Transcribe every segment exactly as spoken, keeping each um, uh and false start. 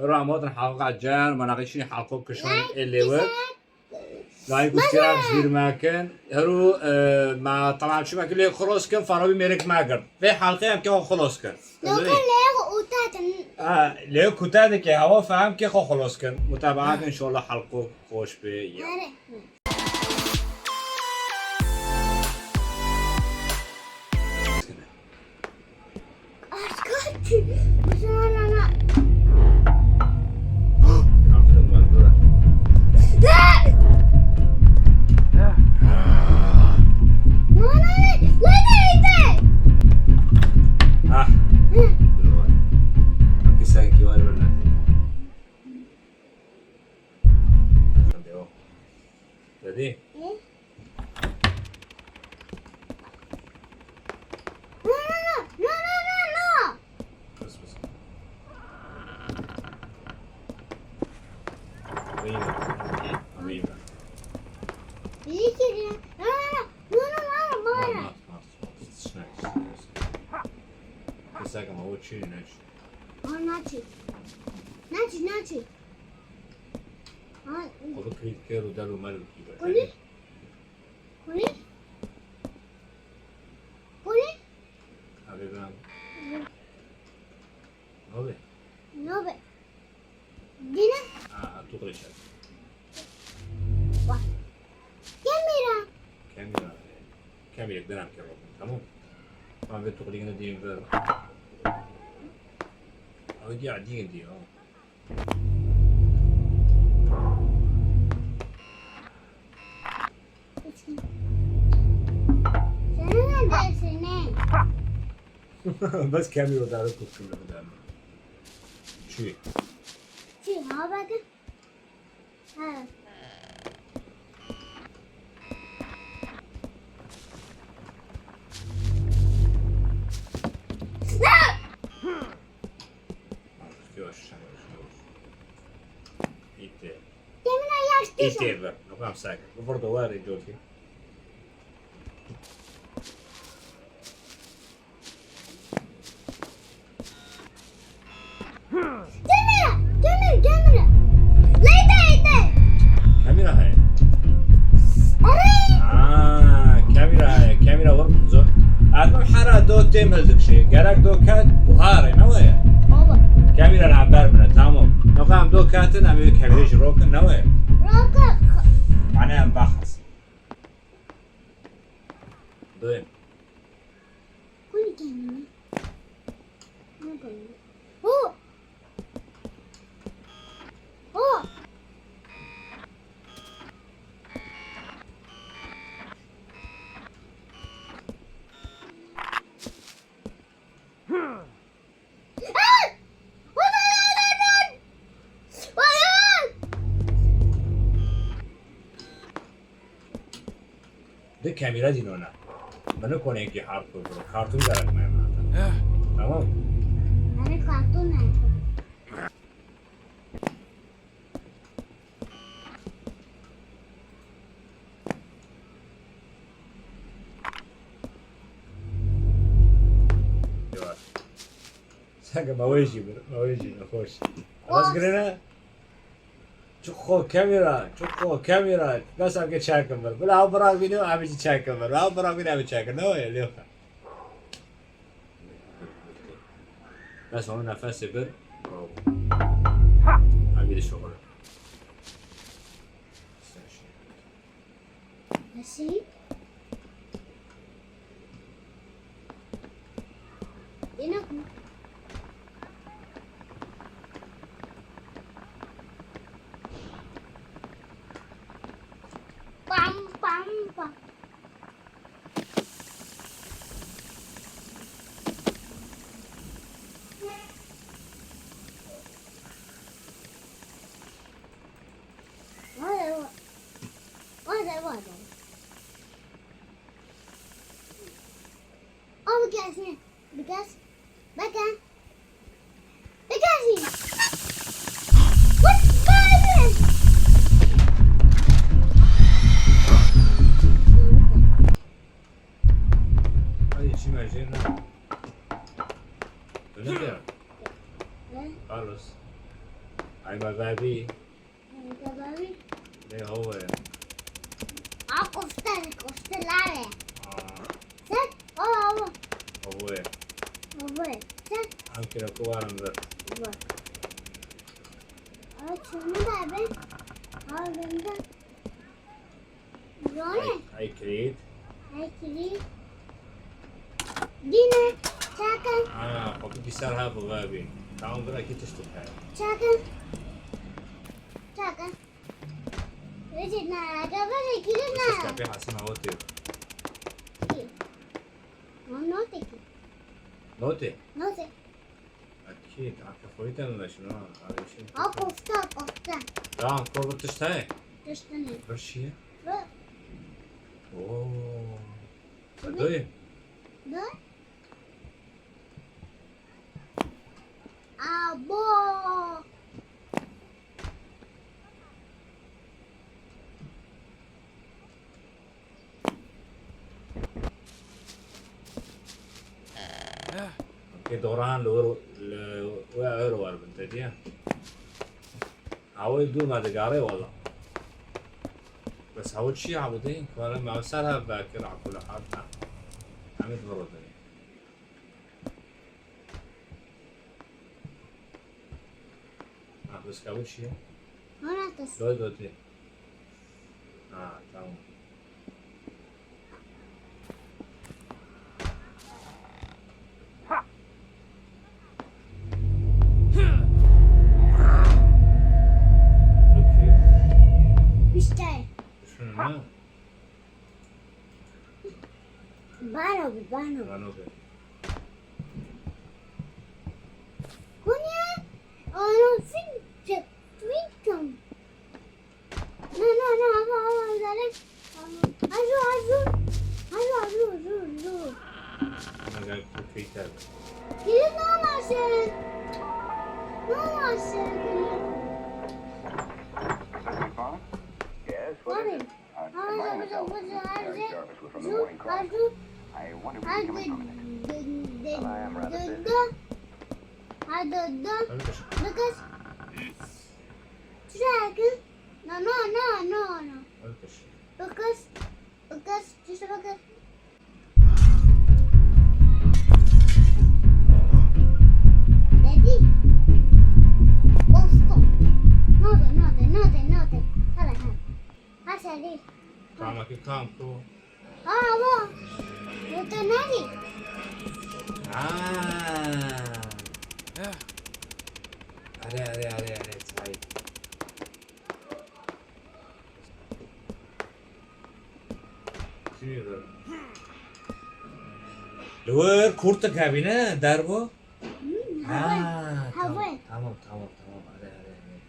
Hero em hatin halqa cer, me neqîşî halqo kişand ê lêwe. Like û subscribe ji bîr mekin. Hero, e, me tamam çi mekin lê xelos kin, Farobi mêrik megirt. Vê halqê em kê xwe xelos kin. Lokan lê kuta din. Ha, lê kuta dike, hewa fehm kê xwe xelos kin. Mutabaa kin, inşallah halqo xweş be. Ya. Are. Aşk, bu zaman ana. Kartı da var, dur. Ne? Ne, ne, ne, ne, ne? Ah. Hı. Dur bak. Sanki, sanki var öyle. Hadi o. Ready? Hı? No, no, no, no, no, no, no. Bas, bas. Arriba. Arriba. İyi ki de. No, no, no, no, no, no, no. Not, not, not, not. It's nice. It's nice. It's like I'm a old chin, actually. Oh, not you. Not you, not you. Xwe bikirî kêr û del û mel û kîber. Kulî? Kulî? Kulî? Evê ben. Nabe? Nabe. Dîne? Ha, tu qirêj et. Wah. Kamera. Kamera. Kamera, denem ke bakın, tamam. Ben ve tu qirêj ne diyeyim ver. Abi diye, diye, diye, ha. Senin neredesin? Bes kamera dara kurtuldu bir daha. Çi? Çi, ha, bakın. Ha. Yavaş, yavaş, yavaş. Gitti. Demin ayakta. Gitti, bak. Tamam, sakin. Bu burada var, Joki. Kamera, kamera, kamera. Leyde, leyde. Kamera heye. Are. Aa, kamera heye. Kamera var mı? Zor. Adım hara do tem hildik şey. Gerek do kat buhare, ne var ya? Baba. Kamera haber bile, tamam. Yok, am do katın, am bir kamera ji rokin, ne var ya? Rokin. Mane em bahas. Doyum. Kulî kendini. Ne koyayım? Ho! Ho! Di kamera dîno ne. Min konekî hardcore bro. Kartûn gerek me. Tamam. Hani kartûn ne? Sanki me wê jî bir, me wê jî nexweş. Rast girêne? Çuxo kamera, çuxo kamera. Bes em ke çekin bir. Bila ew birak bîne, em jî çekin bir. Ew birak bîne, em çekin. Ne wê? Lê xwe. Bes onu nefesê bir. Bravo. Abi de şokoladı. Nasıl? Yine mi? Pam, pam, pam. Vay, vay. Vay, vay, vay. Al gelsin. Biraz. Bakın. Bakın. What? Hadi içim acıyır lan. Öyle mi ya? Ne? Carlos. Ay me vebî. Ay me vebî. Lê hove. A kofte, kofte lave. Aa. Sen? Hova, hova. Hove. Hove. Sen? Em kira ku warin vir. Hove. Aa, çunu da ben. Aa, ben de. Johnny. Ay, ay Creed. Ay Creed. Dine, çakin. Aa, xwe bikî ser ha bi vebî. Tamam, bira kî tişt dikare. Çakin. Çakin. Vecî na, gavajê Creed na. Kapê Hasan Awatê. Kî? Ma notê kî? Notê? Notê. Akî, akî xwî te neleşin ha. Abi şey. Ha, kofte, kofte. Tamam, kofte tişt heye? Tişt ne? Bir şey. Bir. Oo. Doyum. Doy. Abo. Kê doran li wir, li we euro werbin te diye. Awê dûr me digare wala. Bes hawt çi ya bidin? Kare me ser hev vekir akul hat na. Em ê di vir de. Ah, bes ka çi ya? Hona tas. Doy doy. Ha, tamam. Peki. İşte. Düşünün ha. Bano bir, bano. Bano bir. Konya, ano fin, fin, fin. No, no, no, ava, ava, direkt. Azu, azu. Azu, azu, azu, azu. Agak Twitter. Kilit ne olmasın? Ne olmasın? Yes, what is it? Uh, am I on the cell? This is Eric Jarvis. We're from the morning call. I wonder where you're coming from in it. Well, I am rather busy. Hadi, hadi. Lucas. Dragon. No, no, no, no, no. Lucas. Lucas, just look at. Daddy. Oh, stop. Nothing, nothing, nothing, nothing. Hala, hala. Ha, sorry. Tamam, ki kampo. Ha, bu. Bu da ne? Aa. Are, are, are, are, çay. Li wir kurtik hebî ne derbo? Hmm, ha, heval, tamam, heval. Tamam, tamam, tamam. Are, are, are.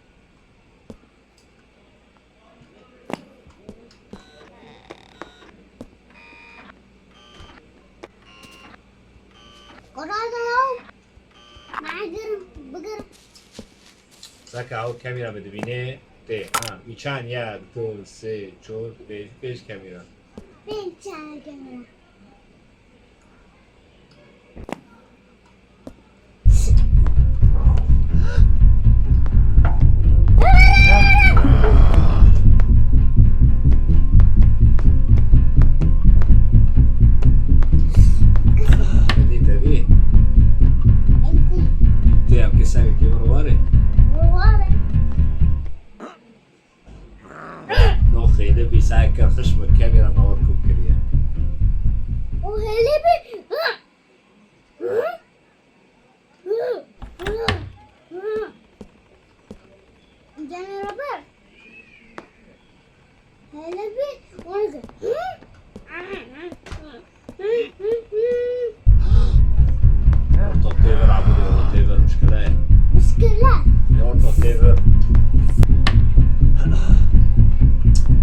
Qurada ya. Nagirim, bigirim. Saka ew kamera bidibîne tê. Ha, îçan yek, du, sê, çor, pênc, pênc kamera. Pênc çar kamera. Tedî, tedî. Tê em kesekekê bi rewar e. Rewar e. No xêlê bî, seke xişm bi kamera me wer kom kiriye. O xêlê bî. Canê Robert. Hele bir, onu gör. Orta têvir abû, orta têvir mişkile ye. Mişkile? Orta têvir.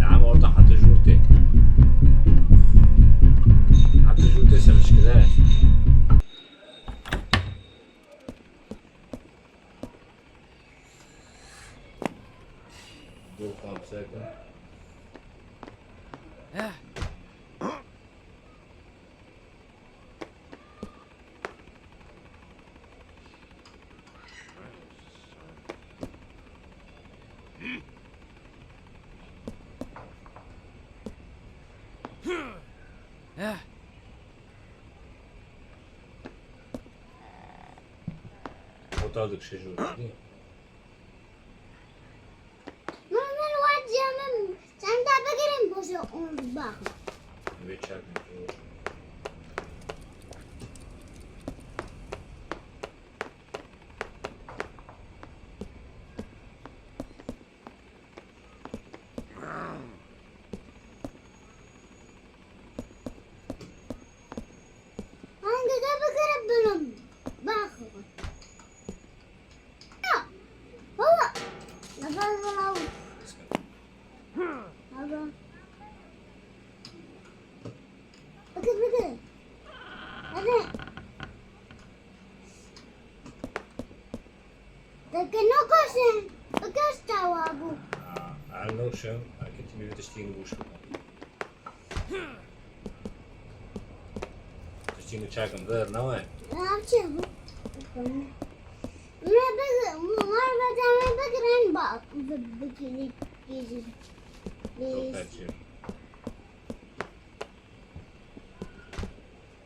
Tamam, orta hatı jurtê. Hatı jurtê se mişkile ye. Dur, tamam, sakin. Tadik şejo dedi. Normal waciye min çanda bigirin boşa on bak. Ve çarpın. Hangi de bigirin bilin. Bak. Baba. Baba. Baba. Bakın, bakın. Hadi. Bakın, o koşun. O koş çawa bu. Aa, el noşun. Akit mi tiştiğini boş. Tiştî min çakim vir, ne we? Navçe bu. Ne big-, bu var bedava big ren bak. Big, big, big, big. Çok acı.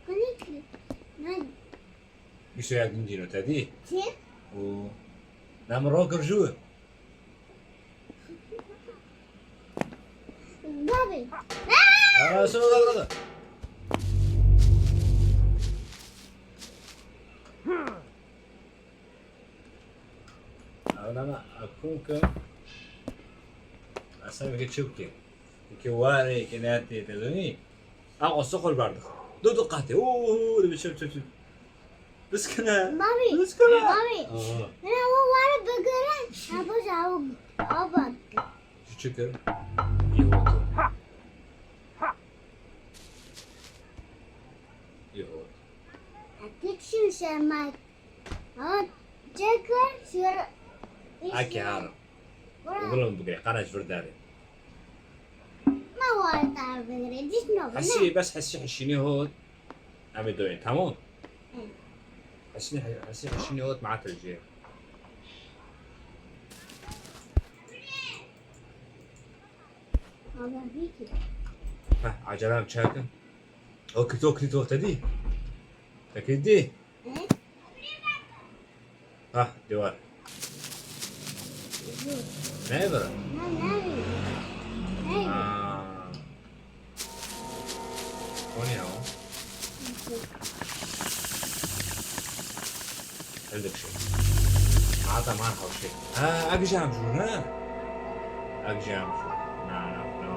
Klik. Ne? Îşeya din dîno te dî? Çi? Û ne min rokir jû. Gavê. Aa, şuna da burada. Ew nama akûn ke. Asa weke çi bike? Weke warê, weke netê, te zanî? A, o soxol bardik. Du, du qatê. Oo, dibe çöp, çöp, çöp. Biskine. Mami. Biskine. Mami. Aha. Ne o ware bigire. Ha, boş, o, o bak. Çi çi kir? Yehot. Yehot. Tek şunu şermak. Ama çek ver, şöyle. Ake harim. Bura. Oğlum bu kadar, kanaç bir deri. Ma ware tar bigire, diş ne? Hesi, bes hesi hişini hot. Em ê doyê, tamam? Hı. Hesî, hesî, hesî hişînê hot ma te jê. Heh, acele em çakin. O kit, o kit, o te dî. Te kit dî? Hı? Hah, dewar. Ne bira? Ne, ne? Ne? Aa. O ne o? Öldük şey. Hata man hawşe. Ha, agijam jur, ha? Agijam jur. Na, na, na.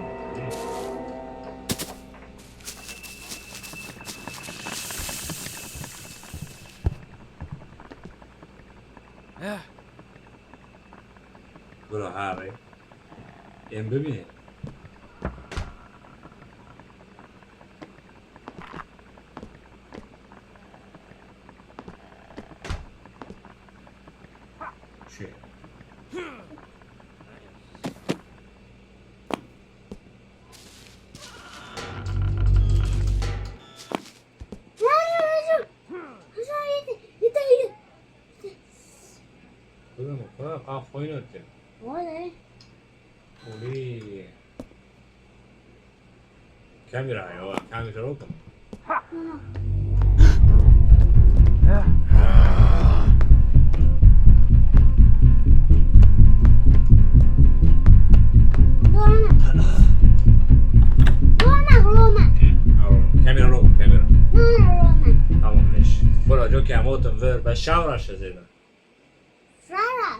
Eh. Bura harê. Em bibînin. Şey. Kızım, o kadar kalk oyun ötüyor. Oley. Oley. Kamera ya, kamera yok mu? Tamam, kamera yok, kamera. Tamam, leş. Bora, çok ya, motum ver, ben şavra şezeyden. Şavra.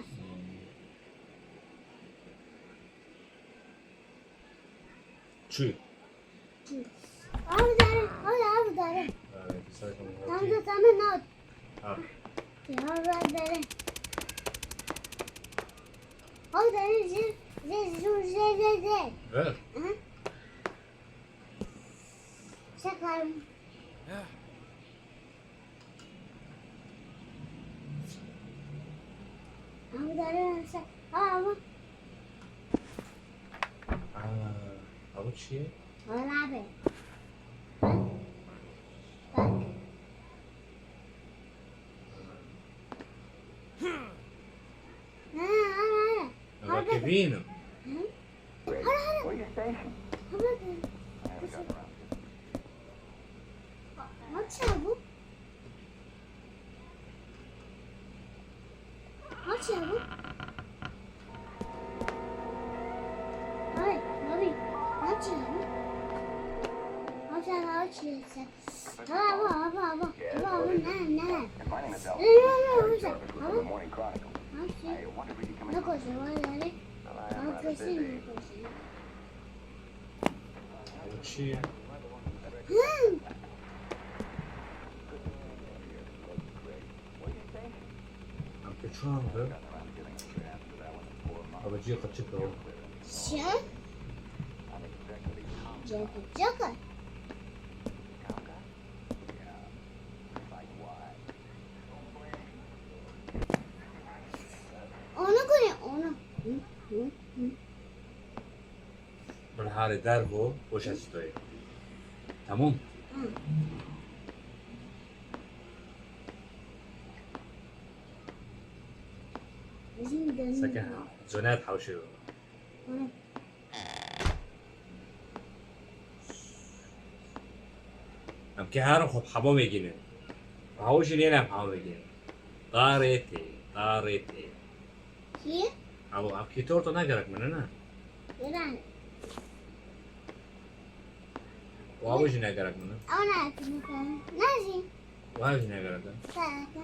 Çi? Ev dere, ev dere. Tam da tam da. Ha. Ya, ev dere. Ev dere, je, je, je, je, je, je. Ver. Hı? Şakarım. Ama dere, ha, ama. Aa, ama çi? Wala be. Bak. Bak. Ha, ha, ha. Bak, bînim. Hı? What you say? What you say? What you say? What you say? Çabuk. Ay, abi, aç ya. Aç ya, aç ya sen. Abi, abi, abi, abi, abi, ne, ne? Ne, ne, ne, ne, ne? Abi, ne koşuyor, var yani? Abi, kesin ne koşuyor? Çi? Hı. Em pê çûn bi? Eve cî qeçik e. Şa? Ceke ceke. Onu koy, onu. Hı, hı, hı. Min harê dergo, hoş ez toyê. Tamam? Hı. Bizim dönüyor. Seke ha, zonet hawşê. Hı. Em kê herin xwe bi hemo vegînin. Hawşê nêne em hemo vegînin. Tarê tê, tarê tê. Kî? Abo, ev kî torto ne gerek min e, ne? Gerek. Û abo jî ne gerek min e. Ew ne etin xwe. Ne jî? Û ev jî ne gerek e. Gerek e.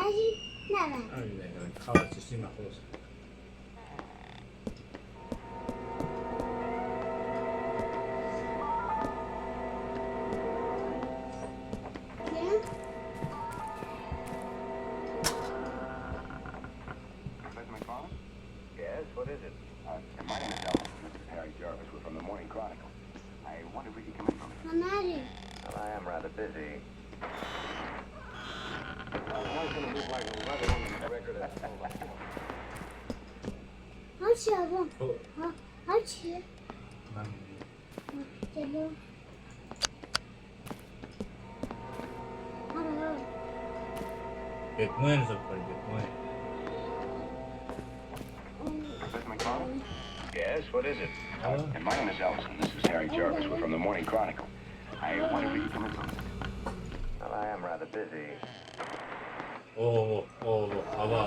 Ev jî ne gerek. Ev jî ne gerek. Xalas, tiştî me xweş. Kî? Professor McFarlane? Yes, what is it? Uh, my name is Elvis, and this is Harry Jarvis. We're from the Morning Chronicle. I wonder if we could come in for a minute. Well, I am rather busy. Aç ya bu. Ha, aç ya. Gel. Bitcoin is a pretty Bitcoin. Professor McFarlane? Yes, what is it? Hello? Uh, my name is Elvis, and this is Harry Jarvis. We're from the Morning Chronicle. I wonder if we could come in for a minute. Well, I am rather busy. Oh, oh, oh, hello.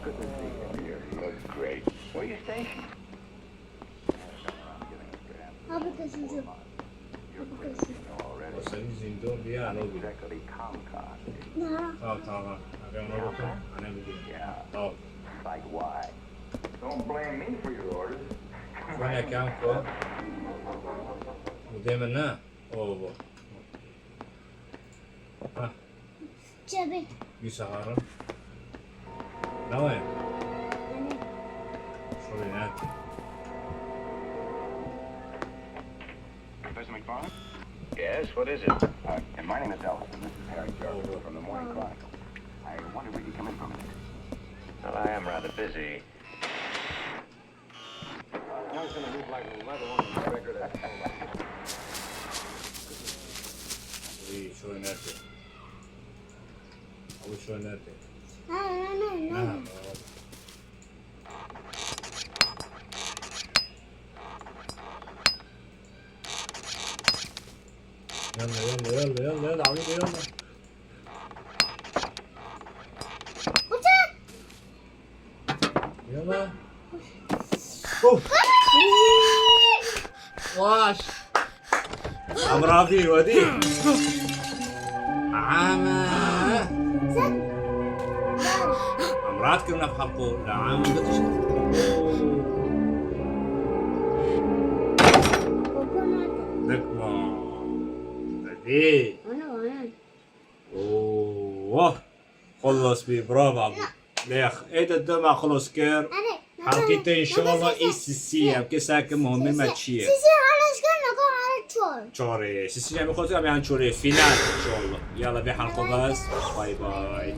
Good to see you. You look great. Where are you stationed? Abi kaçıncı? Abi kaçıncı? O senin zindon diye ano bir. Ne? Tamam, tamam. Abi ona bakın. Ana bir. Tamam. Like why? Don't blame me for your orders. Wene kan ko. Bu deme ne? Oh, bu. Ha. Çabuk. Wî saharin. Nawe? Şorê nake. Professor McFarlane? Yes, what is it? Uh, and my name is Elvis, and this is Harry Jarvis from the Morning Chronicle. I wonder if we could come in for a minute. Well, I am rather busy. Wî şoy neke. Ew şoy neke. Ha, ha, ha, ha. Ha, ha. Yalla, yalla, yalla, yalla, yalla, Abî de yalla. Yalla. Of. Waş. Em radî wedî. Ama. Em rad kirine haqo. La am gitiş. Dikma. Wedî. Oh, xelas bî, bravo bû. Lêx, ê de dema xelas kir. Halkî te inşallah î sisî ye. Em kê seke muhimê me çi ye? Sisî xelas kir, naka hale çor. Çorê. Sisî ne xelas kir, em yan çorê. Final inşallah. Yalla vê halka bas. Bay bay.